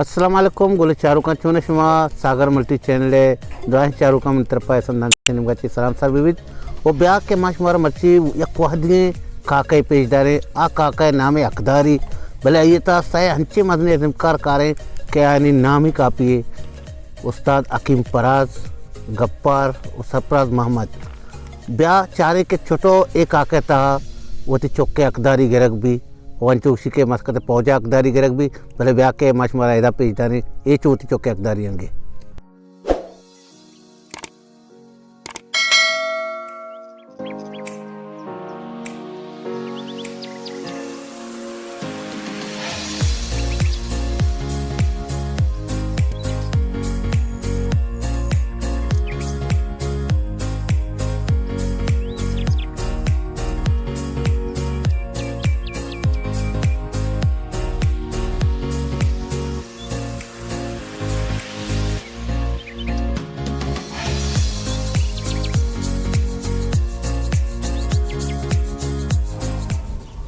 السلام علیکم، گل چاروکاں، چون شما؟ ساگر ملٹی چینل ءِ دراہیں چاروکاں من طرفا احسن دانک ءِ نیمگا چہ سلام سر بہ بیت۔ و بیا کہ ما شمارا مرچی یک وہدی کاکے پیش داریں۔ آ کاکے نام حقداری، بلے آئی تہا سئے ہنچیں مزنیں ازمکار کاریں کہ آیانی نام ہی کافی ہے، استاد حکیم فراز، گپار و سرفراز محمد۔ بیا چاریں کہ چٹو اے کاکے تہا وتی چکے حقداری گرگ بی، و انچو گوشی کہ مسکت پوجا حقداری گرگ بی، بلے بیا کہ ما شمارا ادا پیش داریں، اے چو وتی چکے حقداری انگے۔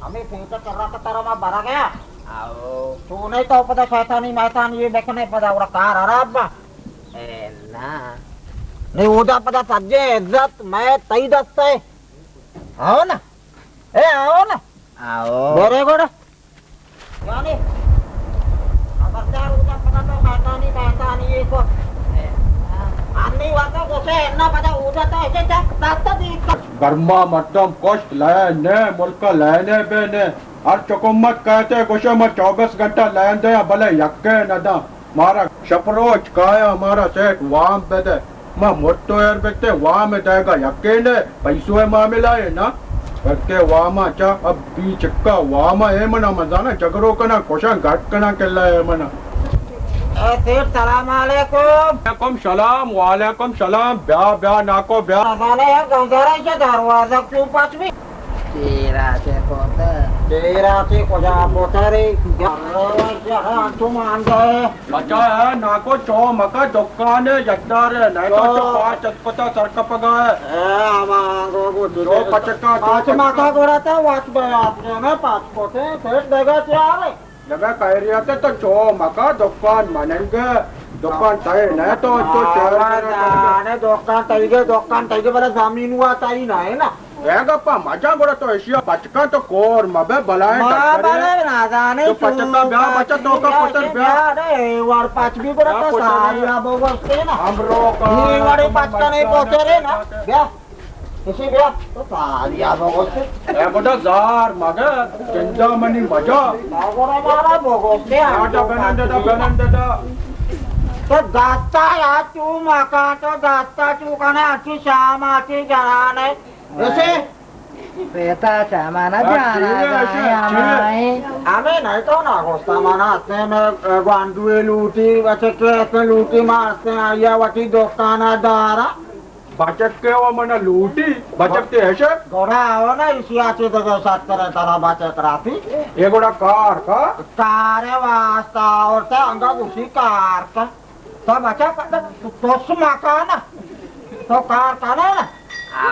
ہمے پوت ءَ کرا کہ ترا ما برگ ءَ آں۔ آؤ۔ تو نئے تو پدا شیطانی میتانی یہ بکنے پدا اور کار خراب با۔ اے نا۔ نہیں اودا پدا سجے عزت میں تئی دست ہے۔ آؤ نا۔ اے آؤ نا۔ آؤ۔ بورے گوڑا۔ یعنی، خبردار اودا پدا تو شیطانی میتانی یہ کو۔ انی واتا گوشے انا پدا اودا تو ایسے چک دست دیت۔ گرما مردم کشت لائے نے، ملک لائے نے بے نے۔ ہر چکمت کہتے گوشے ما چوبیس گھنٹہ لائن دے، بلے یکے نہ داں۔ مارا شپ روچ کایا، مارا سیٹ وام بدے۔ ما مرتو ایر بیتے، وام دے گا یکے نے، پیسو ءِ معاملہ ہے نا۔ بلکہ واما چا اب بی چکا واما اے منا مزانا جگرو کنا، کوشاں گٹ کنا کلا اے منا۔ اے سیٹ، سلام علیکم۔ وعلیکم سلام، وعلیکم سلام۔ بیا، بیا، ناکو، بیا۔ مزانا یار، گنزارا ایشا دروازہ کیوں پاس بھی؟ چیرا چے پوتر؟ چیرا چے کجا پوتر ہے؟ جہان تو مان جائے۔ بچا ہے، ناکو چو مکا دکان ہے، یکدار ہے، نہیں تو چو پاس چتکتا سر کپگا ہے۔ اے، ہما گو گو چو پچکا، چو پاس پچکا۔ مکا گوڑا تا واچ بے آپ نے، پاس پوتے، پھر دگا چیار ہے۔ دگا خیریت ہے تو چو مکا دکان مننگ، دکان تئے نہ تو، تو چیار آنے دکان تئیگے، دکان تئیگے، بلا زمین ہوا تئی نہ ہے نا۔ اے گپا مجا گڑا تو ایشیا پچکا تو کور مبے بلائیں ما ٹکرے۔ بلے نازانے تو پچکا بیا بچا تو کا پتر بیا۔ اے وار پچ بھی گڑا تو ساریا بوگوستے نا۔ ہم رو کا۔ یہ وڑے پچکا نہیں پہنچے رے نا۔ بیا۔ اسی بیا۔ تو ساریا بوگوستے۔ اے بڑا زار مگا چندا منی مجا۔ ما گڑا مارا بوگوستے۔ آٹا بنند دا، بنند دا۔ تو دستا یا تو مکان تو دستا تو کنا اچھی شام آتی جنانے۔ اسے؟ پیتا چامانا جانا گائے ہمائیں۔ ہمیں نہیں تو نہ گوستا منا ہستے میں گوانڈوے لوٹی، بچکے ہستے لوٹی، ما ہستے آیا وتی دکانا دارا۔ بچکے و منا لوٹی، بچک تے ہشے؟ گوڑا آو نا، اسی آچے دگے شتر ترا بچک راتی۔ یہ گوڑا کار کا؟ کار واسطہ اور تے انگا گوشی کار کا۔ تو بچا پتہ، تو، تو سما کانا؟ تو کار کانا نا؟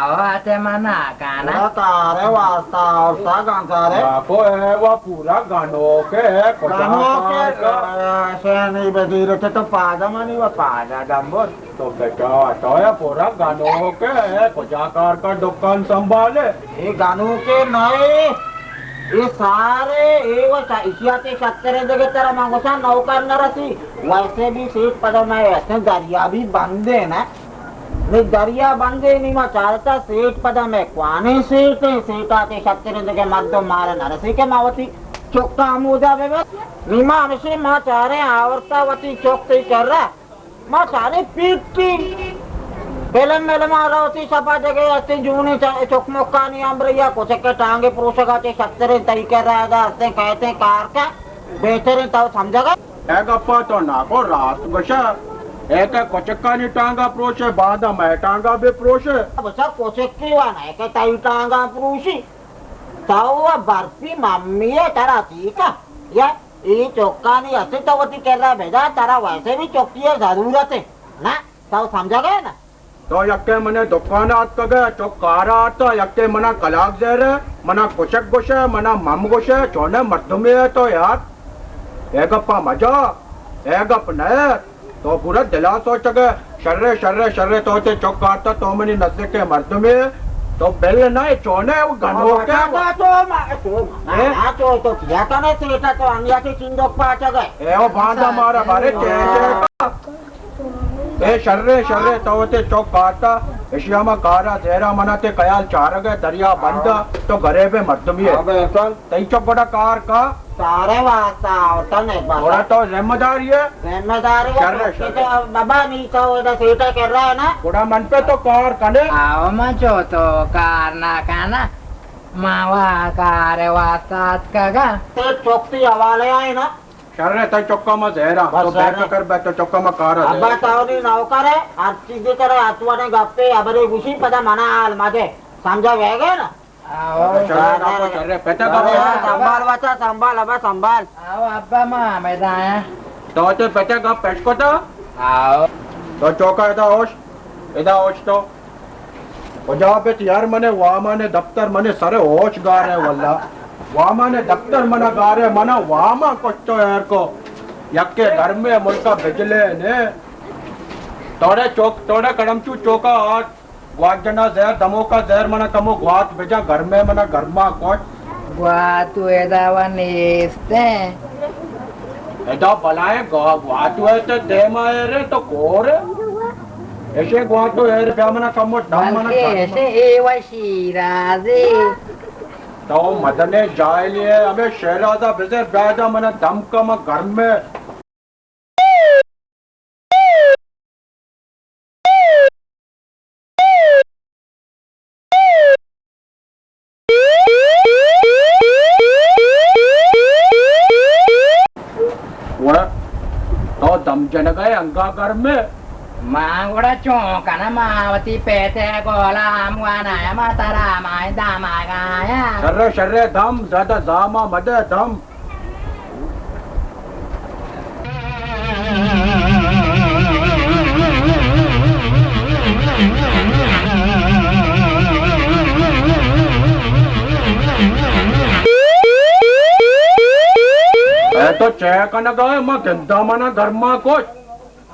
آو آتے منا کانا۔ وہ تارے واسطہ اور سا گان سارے۔ کو ہے وہ پورا گانو کے ہے، کجا گانو کے، کار کا؟ اے، ایسے نہیں بدی رکھے تو پاجا منی وہ پاجا دمبر۔ تو بیٹا، تو یا پورا گانو کے ہے، کجا کار کا دکان سنبھالے؟ اے گانو کے نئے، اے سارے، اے وہ شا-، اشیا تے شترے دگے ترا من گوشاں نوکر نہ رسی۔ ویسے بھی سیٹ پدا میں ویسے دریا بھی بند ہے نا۔ نی دریا بند ہے، نی ما چارتا سیٹ پدا میں کوانے سیٹ ہے، سیٹا تے شترے دگے مردم مارا نہ رسی کہ ما وتی چکا ہمودا بے بس۔ نی ما ہمشی ما چارے آورتا وتی چک تے کر رہا۔ ما سارے پیٹی۔ فلم ملم آ رہا ہوتی، سپا جگہ ہستے جونے چ-، چکمکانی امبریا کچھ کے ٹانگے پروشگا تے شتریں تئی کے رہا دا ہستے کہتے کار کا بہتریں تو سمجھا گا۔ اے گپا تو ناکو راست گوشا۔ اے کہ کچکانی ٹانگا پروشے، باندا مئے ٹانگا بھی پروشے۔ بچا کچکی وانا ہے کہ تئی ٹانگا پروشی۔ تو برفی ممی ہے ترا ٹھیک ہے۔ یا اے چکانی ہستے تو وتی کرا بدا، ترا ویسے بھی چکی ءِ ضرورت ہے نا، تو سمجھا گئے نا؟ تو یکے منے دکان آتکگے، چک کارا آتا، یکے منا کلاک زیرے، منا کشک گوشے، منا مم گوشے، چونے مردمے ہے تو یار۔ اے گپا مجا۔ اے گپ نہ، تو پورا دلا سوچگ ئے۔ شرے، شرے، شرے، تو چے چک آتا، تو منی نزدیک مردمے، تو بل نہ، چونے، وہ گنوکے۔ بچا تو، تو ما-، تو ما-، اے؟ تو، تو کیا کنے سیٹا، تو انگیا سے چندوک پاچگ ئے۔ اے، وہ باندا مارا بارے چے، چے۔ اے شرے، شرے، تو وتے چک آتا، اشی ہما کارا زیرا منا تے خیال چارگ ئے، دریا بندا، تو غریب مردمی ئے۔ ہاں بھائی حسن۔ تئی چک گڑا کار کا؟ سارے واسطہ ہوتا نہیں پتا۔ گڑا تو ذمہ داری ئے؟ ذمہ داری ہے، شرے، تو شرے۔ تو بابا نہیں تو ادھر سیٹا کر رہا ہے نا۔ گڑا من پہ تو کار کنے؟ آو من چو تو کار نہ کنا۔ ما وا کار واسطہ اتکگا۔ تے چک تی حوالے آئے نا۔ شرے، تئی چکا ما زہرا، بس تو بے شرے۔ فکر بے، تو چکا ما کارا ابا دے۔ تاونی نوکر ہے، ہر چیزی کرے، اتوانے گپے، ابرے گوشی، پدا منا حال مدے۔ سمجھا وے گئے نا؟ آو۔ شرے، ناکو شرے، پتے گپے۔ سنبھال بچا، سنبھال، ابا سنبھال۔ آو، ابا ما ہمیں دایا۔ تو تے پتے گپ پیش کو تا؟ آو۔ تو چوکا ادا ہوش، ادا ہوش تو۔ کجا بیت یار، منے وامان دپتر منے سر ہوش گار ہے واللہ۔ وامان دپتر منا گار ہے، منا واما کچھ تو یار کو۔ یکے گھر میں ملکا بجلے نے۔ توڑے چوک، توڑے کڑم چو چوکا آت۔ گوات جنا زہر، دموکا زہر منا کمو گوات بجا، گھر میں منا گھر ما کچھ۔ گوات تو ادا و نیست ہے۔ ادا بلائیں گوا-، گواتو ہے تے دیما ایر ہے تو کور ہے۔ ایشے گواتو ایر بیا منا کمو دم منا بلکہ کم۔ ایشے اے و شیرازی۔ تو مدنے جاہلی ہے، ہمیں شیرازا بزر بیا جا منا دم کم گھر میں۔ گڑا تو دم جنگ ء انگا گرم ئے؟ ما گڑا چون کناں، ما وتی پیت ء گولا ہم وانایا، ما ترا ہمائیں دماگایا۔ شرے شرے دم، زیادہ زاما مدے دم۔ اے تو چے کنگا ئے؟ ما گندا منا گرما کت۔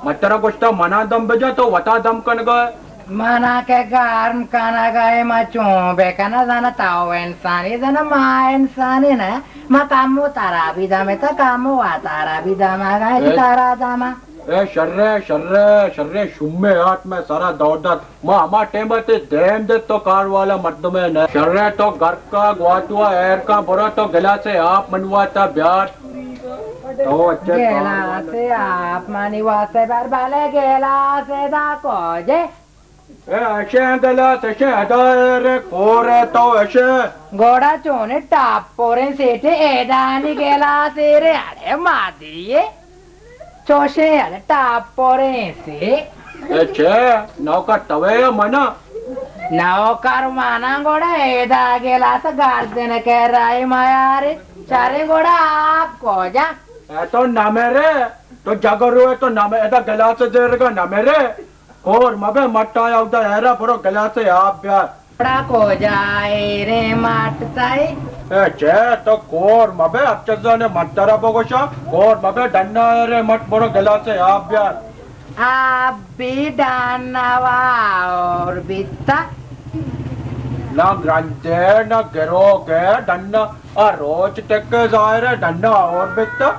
من ترا گوشتا منا دم بجا، تو وتا دم کنگا ئے۔ منا کہ گرم کنگا ئے، ما چون بکناں؟ زانا تو انسانی، زانا ما انسانی نہ۔ ما کمو ترا بھی دم، تا کمو وتارا بھی دم، اگا اے ترا دم۔ اے شرے، شرے، شرے شمے آت میں سرا دور دات۔ ما ہما ٹیم تے دیم دے تو کار والا مردم ہے نہ۔ شرے تو گھر کا گواتوا ایر کا برو تو گلاس آپ منواتا بیار۔ تو اچھے کار گلاس والا۔ آپ منی واسطے بر بالے گلاس دا کوجے۔ اے اشے گلاس اشے ادا ایر کور تو اشے۔ گوڑا چونے ٹاپ پورے سیٹے ایدانی گلاس ایرے اڑے مادری۔ چوشیں اڑے ٹاپ پوریں سے۔ اے چے؟ نوکر توے یا منا؟ نوکر منا گوڑا ایدا گلاس گردن کے رائی میارے۔ چارے گوڑا آپ کوجا؟ اے تو نمیرے، تو جگرو ئے تو نمے، ادا گلاس زیرگا نمیرے۔ کور مبے مٹا یا ادا ایرا برو گلاس آپ بیار۔ گڑا کجا ایرے مٹ تئی؟ اے چے تو کور مبے، اچزانے من ترا بگوشاں، کور مبے، ڈنا ایرے مٹ برو گلاسے آپ بیار۔ آپ بھی ڈنا وا اور بیتا۔ نہ گرنجے نہ گروگے ڈنا، آ روچ تک ظاہر ہے ڈنا اور بیتا۔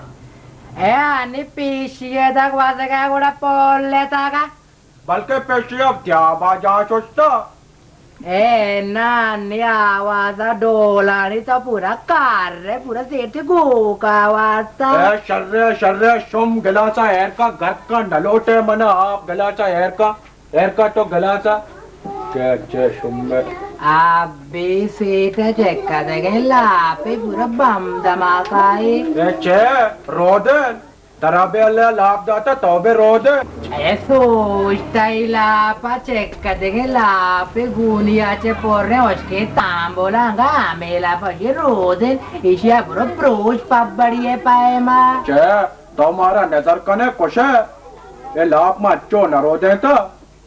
اے آنی پیشی دگ وزگا گڑا پول لیتا گا۔ بلکہ پیشی اب تیابا جا ششتا۔ اے نانی آوازا ڈولانی تو پورا کار رے، پورا سیٹھ گوکا وارتا۔ اے شرے، شرے، شم گلاسا ایر کا، گرک کا نلوٹے منا آپ گلاسا ایر کا، ایر کا تو گلاسا۔ چے، چے، شم میں۔ آپ بھی سیٹھ چکا دگے لاپے پورا بم دھماکائی۔ اے چے، رودن۔ ترا بے اللہ لاپ داتا، تو بے رود۔ اے سوچ تئی لاپا چک دگے لاپے گونیا چے پورے اشکے تامبولا انگا ہمے لاپا یہ رودن، ایشیا برو پروش پبڑی ہے پائما۔ چے تو مارا نظر کنے کشے؟ اے لاپ ما اچو نہ رودیں تا،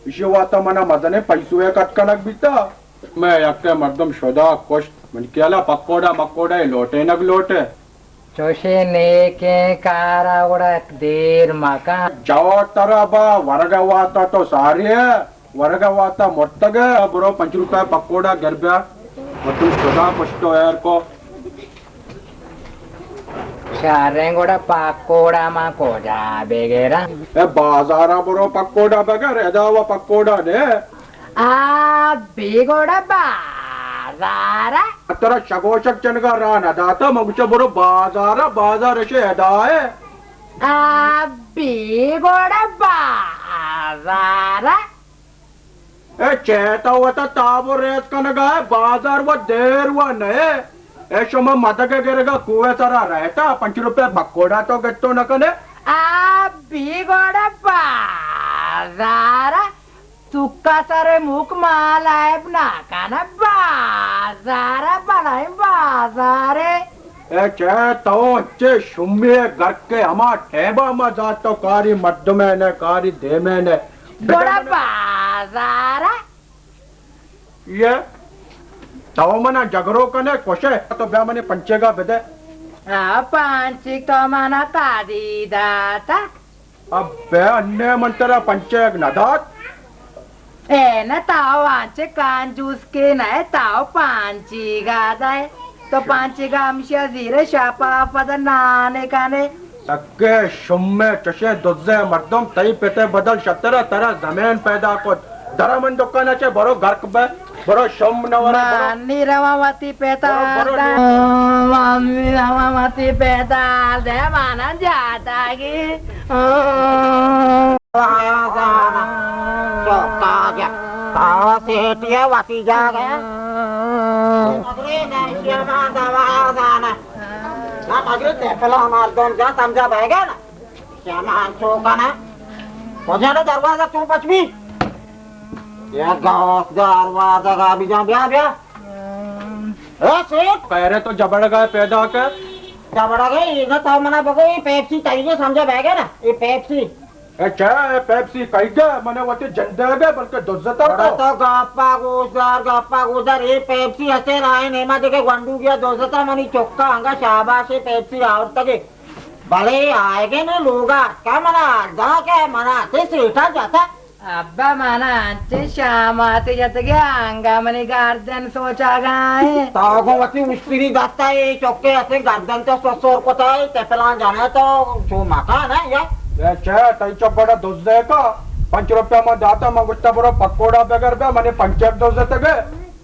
ایشی واسطہ منا مزنے پیسوے کٹ کنگ بیتا۔ میں یکے مردم شدا کشت، من کیالا پکوڑا مکوڑا لوٹے نگ لوٹے۔ چوشیں نیکیں کارا گڑا دیر مکن۔ جواب ترا با ورگ ء وات ء تو ساری ئے، ورگ ء وات ء مرتگ ئے۔ برو پنچ روپے پکوڑا گر بیا۔ و تو شدا پشت و ایر کو۔ شریں گڑا پکوڑا ما کجا بگراں؟ اے بازارا برو پکوڑا بگر، ادا و پکوڑا نے۔ آ بی گڑا بازار ء۔ ترا شگوشگ چنگا راہ نہ داتا، من گوشاں برو بازار ء، بازار اشے ادا ء۔ آ بی گڑا بازار ء۔ اے چے تو وتا تاب و ریت کنگا ئے، بازار و دیر و نئے۔ اے شما مدگ گرگا کوہ سرا رہتا، پنچ روپے پکوڑا تو گتو نہ کنے۔ آ بی گڑا بازار ء۔ سکا سر موک مال عیب نہ کن، بازار ء بلائیں بازار ء۔ اے چے تو انچے شمی گرک ء، ہما ٹیبا ما زانت تو کاری مردمے نے، کاری دیمے نے۔ گڑا بازار ء۔ یہ تو منا جگرو کنے کشے، تو بیا منی پنچیگا بدے۔ آ پنچیگ تو منا کدی داتا؟ ابے انے من ترا پنچیگ نہ دات۔ اے نہ تاو آنچے کانجوس کے نہ تاو پنچیگا دے۔ تو پنچیگا ہمشیا زیرے شاپا پد نانے کنے۔ سکے شمے چشیں دزے مردم، تئی پتے بدل شترا ترا زمین پیدا کت۔ درا من دکانا چے برو گرک بے۔ برو شم نہ ورے، برو۔ من نی رواں وتی پیدال برو، برو، دے۔ نی۔ من نی رواں وتی پیدال دے، مانا جاتاگی۔ چکا گیا۔ کاو سیٹی ہے وتی جاگہ۔ مگری نیشی مان دوا زانا۔ نا مگری تے پلا مردم جا سمجھا بہ گیا نا۔ شما انچو کنا؟ کجا دروازہ چون پچ بی؟ یا گاس دروازہ گا بی جان، بیا، بیا۔ اے سیٹ۔ خیر ہے تو جبڑ گئے پیدا کر۔ جبڑ گئے، یہ تو منا بگو، یہ پیپسی چاہیے، سمجھا بہ گیا نا؟ یہ پیپسی۔ اے چا ہے پیپسی کئی گئے؟ منے وتی جندے گئے، بلکہ دزتا بڑا تو۔ تو گپا گوشدار، گپا گوشدار، یہ پیپسی ہسے رائے نیما دیکھے گونڈو گیا دزتا منی چکا، ہنگا شاباش، یہ پیپسی آورتگے۔ بلے آئیگے نوں لوگا اتکا منا آرداں کہ منا تے سیٹا جتا۔ ابا منا انچیں شاماتے جتگے آنگا منی گردن سوچاگا ایں۔ تو گوں وتی اشتری دستا اے چکے اسے گردن تو سسور کتا اے تے پلان جانے تو چو مکان ہے یا؟ اے چے تئی چک بڑا دزے کا؟ پنچ روپیہ من داتا، من گوشتا برو پکوڑا بگر بیا، منی پنچ ایک دزتگے۔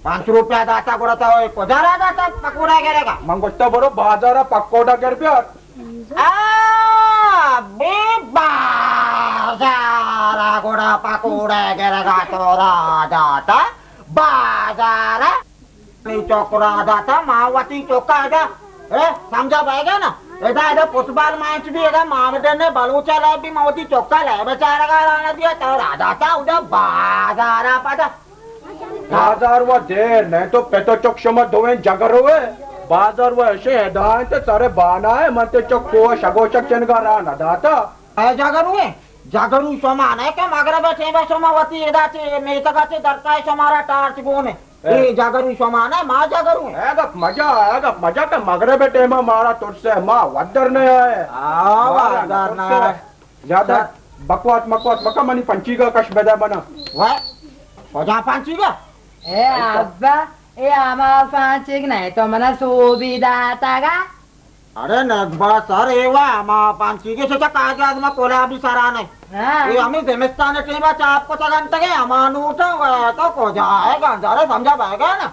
پنچ روپیہ داتا گڑا تو اے کجا را داتا پکوڑا گرے گا؟ من گوشتا برو بازارا پکوڑا گر بیا۔ آ، بے بازار گڑا پکوڑے گرگا تو را داتا بازار۔ نی چوک را داتا، ما وتی چوکا ادا، اے، سمجھا بہ گا نا؟ ادا، ادا فٹبال میچ بھی ادا مامدن نے بلوچا لائب بھی ما وتی چوکا لائب چارگا رانا دیا تو را داتا ادا بازارا پدا۔ بازار و دیر نہ تو پت و چک شما دوئیں جگروئے۔ بازار و اشے ادا انت سر بانا ہے، من تے چک کو شگو چک چنگا را نہ داتا۔ اے جگروئے، جگرو شما نہ کہ مغرب ٹیما شما وتی ادا چے میتگا چے درکائے شمارا ٹارچ گون ہے۔ اے۔ اے جگرو شما نہ، ما جگرو۔ اے گپ مجا، اے گپ مجا کہ مغرب ٹیما مارا ترسے، ما ودر نہ آئے۔ آ، مارا ودر نہ ترسے۔ آئے۔ زیادہ بکواس مکواس مکا، منی پنچیگا کش بدے منا۔ وے، کجا پنچیگا؟ اے ابا، اے ہما پنچیگ نہیں تو منا سوبی داتگا۔ ارے نگبا سر، اے وا ہما پنچیگے چچا کاغذ ما کولا بھی سرانے۔ ہاں۔ اے ہمیں زمستان ٹیما چاپ کو تگنتگے ہما نوٹا وا تو کجا ہے گندارے سمجھا بہ گا نا۔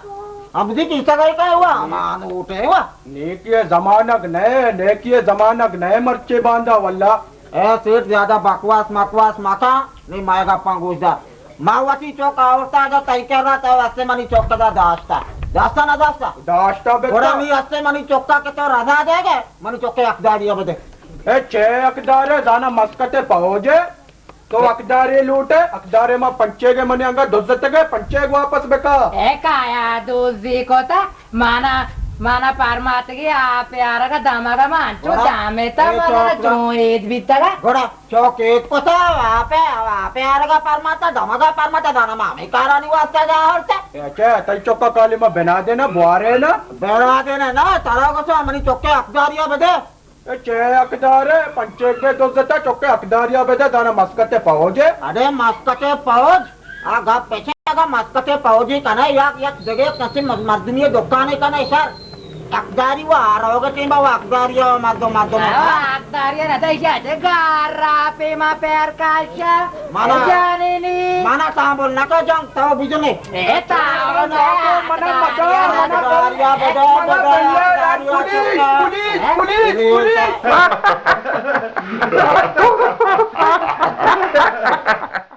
ہم دی کیسا گئے کا ہوا ہما نوٹے وا۔ نیکی زمانگ نئے، نیکی زمانگ نئے مرچے باندا واللہ۔ اے سیٹھ، زیادہ بکواس مکواس مکا، نی مئے گپاں گوش دار۔ ما وتی چک آورتا ادا تئی کرا، تو اسے منی چک دا داشتا۔ داشتا نہ داشتا؟ داشتا بتا۔ گڑا نی اسے منی چکا کہ تو رضا دے گے، منی چکے حقداری بدے۔ اے چے حقدار ہے؟ زانا مسکت پہوجے۔ تو حقدارے لوٹے، حقدارے ما پنچیگے منی انگا دزتگے، پنچیگ واپس بکا۔ اے کایا دزی کوتا، مانا، مانا پرماتگی آپ یارگا دمگا ما انچو گڑا، دامتا اے مانا چوکلا۔ چون اید بیتگا۔ گڑا چوک اید کوتا، آپ، آپ۔ پیارگا پرماتا، دمگا پرماتا، دانا ما ہمیں کارانی واسطہ جا ہلتے۔ اے چے، تئی چکا کالی ما بنا دینا، بوارے نا۔ بنا دینا نا، ترا گسا منی چکے حقداریا بدے۔ اے چے حقدار ہے؟ پنچے کے دزتا چکے حقداریا بدے، دانا مسکتے پہوجے۔ ارے مسکتے پہوج؟ آ گپ پیچھے اگا مسکتے پہوجی کنے، یک، یک دگے کسی مز-، مردمی دکانے کنے شر۔ حقداری و آروگ ٹیم با حقداری و مردم، مردم۔ آ، حقداری نہ دے، یا جے گارا پیما پیر کاشا۔ مانا، جانے نی۔ مانا تامبول نکو جنگ تو بجنے۔ اے تامبول نکو، منا مدار، منا حقداریا بدو، منا بدو، بلے، حقداریا پولیس، بدو۔ Police, police, police.